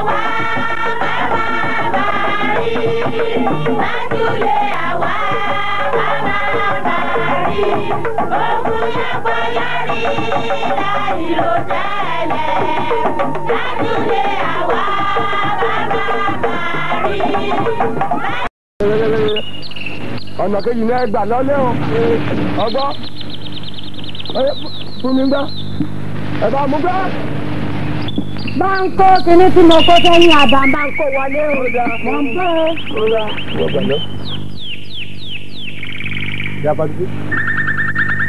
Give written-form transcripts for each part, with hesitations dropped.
àwa bàbá bàrí. Lájúlé àwa bàbá bàrí. Ogun yàgbọ́yàrí láì ló tẹ́lẹ̀. Lájúlé àwa bàbá bàrí. Ọ̀nà kejì ní ẹgbàá lọ́lé o. Ọgbọ́ fún mi gbá. Ẹ bá mú gbá. Bá ń kó kinní tí mo kó sẹ́yìn àbá bá ń kó wọlé o. Mo ń bọ̀ o. Ìyá Fadúdé,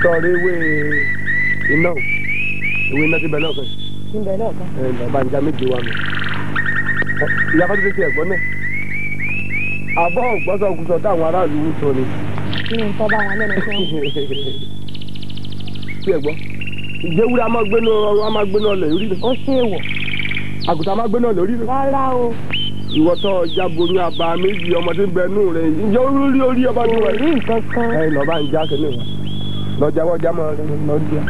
sọ̀rọ̀ ewé iná o, ewé iná ti bẹ̀ lọ́ọ̀kan. Ti bẹ̀ lọ́ọ̀kan. Ẹ bàbá ń já méje wa mi. Ìyá Fadúdé ti ẹ̀gbọ́n náà. Àbọ̀ ògbọ́sọ̀kúsọ táwọn aráàlú ń sọ ni. Kí ni nǹkan bá wọn lẹ́nu fún? Tí ẹ gbọ́, ìjẹ́wúrẹ́ a máa gbéná ọrọ̀ a máa gbéná ọlẹ̀ lórí rẹ̀. Ó ṣe é wọ̀. Àgùntàn a máa gbéná lórí rẹ̀. Rárá o. Ìwọ tó ọjà borí aba méjì ọmọ tí ń bẹ nù rẹ̀ ǹjẹ́ orí orí ọba tó rẹ̀. Kò rí nǹkan kan. Ẹ lọ bá ń já kẹ́lẹ́ wa lọ́jà wọ́jà máa lọ jà.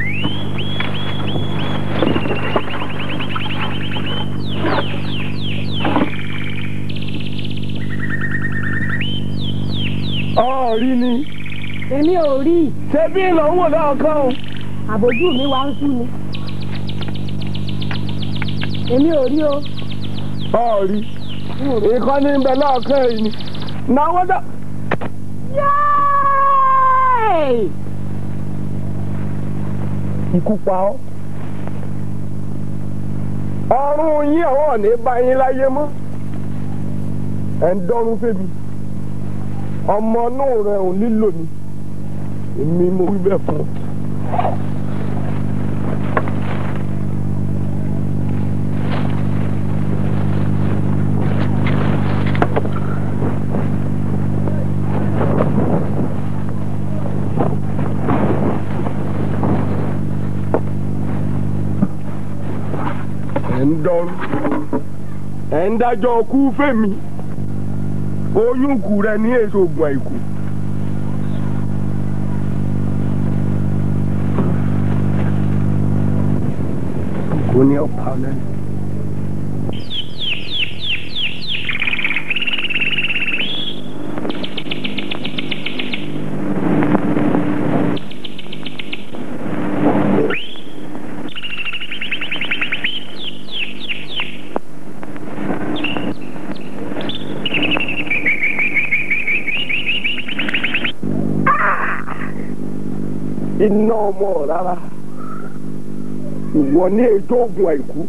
Ọ̀rí ni. Èmi ò rí. Ṣé bí ìlọ ń wò lọ́ọ̀kan o? Àbójú mi wá ń sú ni. Èmi ò rí o. Ọ̀rí. Ìkànnì ń bẹ lọ́ọ̀kan yìí ni. Náwó dá. Yéé! Ikú pa ọ́. Ọrùn yín àwọn ò ní bá yín láyé mọ́. Ẹ̀ ń dọ́rùn fèmí. Ọmọ inú rẹ̀ ò nílò ni. Èmi mo wí bẹ́ẹ̀ fún ọ. Ẹ̀ ń dọ́rùn. Ẹ̀ ń dájọ́ ọkú fèmí. Oyún kù rẹ ní èso ògùn àìkú. Kò ní ọ̀pá lẹ́nu. Iná ọmọ rárá ìwọ ní ètò oògùn àìkú.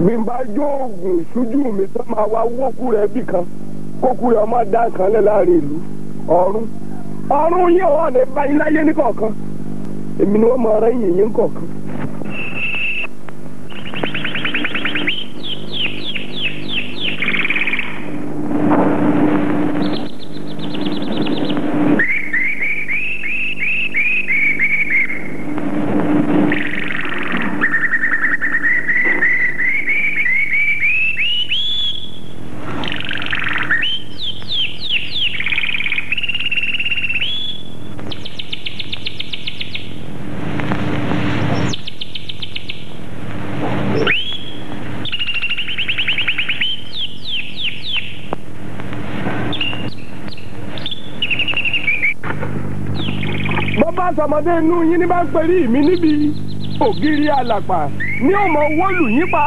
Bí n bá jó oògùn ìṣújú mi tó máa wá wókù rẹ bì kan kókù rẹ ọmọ dá kan lẹ láàrin ìlú ọ̀run ọ̀run yìí ọ̀hún ní báyìí láyé ní kọ̀ọ̀kan èmi ni wọ́n máa rẹ́ yìnyín yín kọ̀ọ̀kan. Bó bá sọmọdé inú yín ní bá ń perí mi níbi ògiri àlàpà ní ọmọ wọ́lù yín pa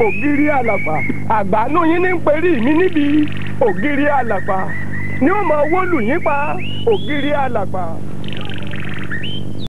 ògiri àlàpà. Àgbànú yín ní ń perí mi níbi ògiri àlàpà ní ọmọ wọ́lù yín pa ògiri àlàpà.